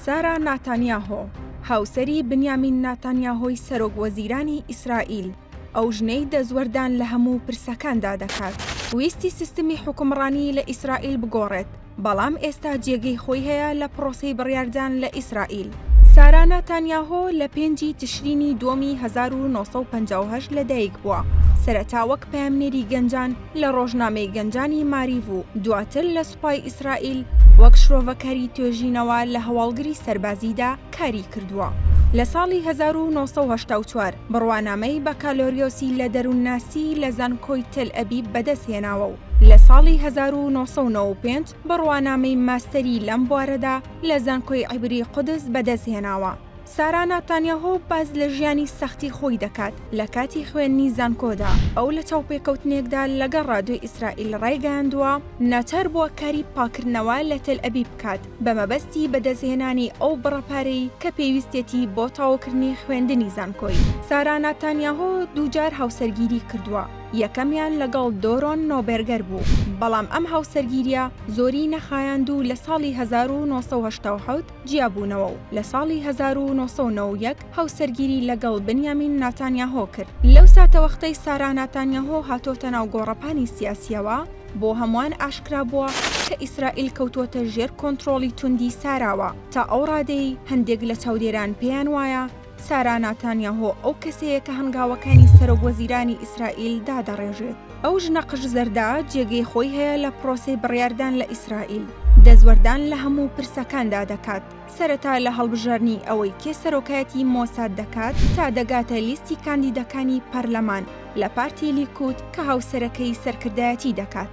سارا ناتانیاهۆ، هاوسەری بنیامین ناتانیاهۆی سەرۆک وەزیرانی ئیسرائیل، ئەو ژنەی دەستوەردان لە هەموو پرسەکاندا دەکات، ویستی سیستمی حوکمڕانی لە ئیسرائیل بگۆڕێت، بەڵام ئێستا جێگەی خۆی هەیە لە پرۆسەی بڕیاردان لە ئیسرائیل. سارا ناتانیاهۆ لە پێنجی تشرینی دووەمی 1958 لەدایکبووە، سەرەتا وەک پەیامنێری گەنجان لە ڕۆژنامەی گەنجانی ماریڤ و دواتر لە سوپای ئیسرائیل وەک شرۆڤەکاری توێژینەوە لە هەواڵگری سەربازیدا کاری کردووە. لە ساڵی 1984 بڕوانامەی بەکالۆریۆسی لە دەروونناسی لە زانکۆی تەلئەبیب بەدەستهێناوە و لە ساڵی 1995 بڕوانامەی ماستەری لەم بوارەدا لە زانکۆی عیبری قودس بەدەستهێناوە. سارا ناتانیاهۆ باس لە ژیانی سەختی خۆی دەکات لە کاتی خوێندنی زانکۆدا، ئەو لە چاوپێکەوتنێکدا لەگەڵ ڕادیۆی ئیسرائیل ڕایگەیاندووە، ناچار بووە کاری پاککردنەوە لە تەلئەبیب بکات بە مەبەستی بەدەستهێنانی ئەو بڕە پارەی کە پێویستیەتی بۆ تەواوکردنی خوێندنی زانکۆی. سارا ناتانیاهۆ دووجار هاوسەرگیری کردووە، یەکەمیان لەگەڵ دۆرۆن نۆبێرگەر بوو، بەڵام ئەم هاوسەرگیرییە زۆری نەخایاند و لە ساڵی 1987 جیابوونەوە و لە ساڵی 1991 هاوسەرگیری لەگەڵ بنیامین ناتانیاهۆ کرد. لەو ساتەوەختەی سارا ناتانیاهۆ هاتۆتە ناو گۆڕەپانی سیاسییەوە، بۆ هەمووان ئاشکرا بووە کە ئیسرائیل کەوتووەتە ژێر کۆنترۆڵی توندی ساراوە، تا ئەو ڕادەی هەندێک لە چاودێران پێیان وایە سارا ناتانیاهۆ ئەو کەسەیە کە هەنگاوەکانی سەرۆکوەزیرانی ئیسرائیل دادەڕێژێت. ئەو ژنە قژ زەردە جێگەی خۆی هەیە لە پرۆسەی بڕیاردان لە ئیسرائیل، دەستوەردان لە هەموو پرسەکاندا دەکات، سەرەتا لە هەڵبژاردنی ئەوەی کێ سەرۆکایەتی مۆساد دەکات تا دەگاتە لیستی کاندیدەکانی پەرلەمان لە پارتی لیکود کە هاوسەرەکەی سەرکردایەتی دەکات.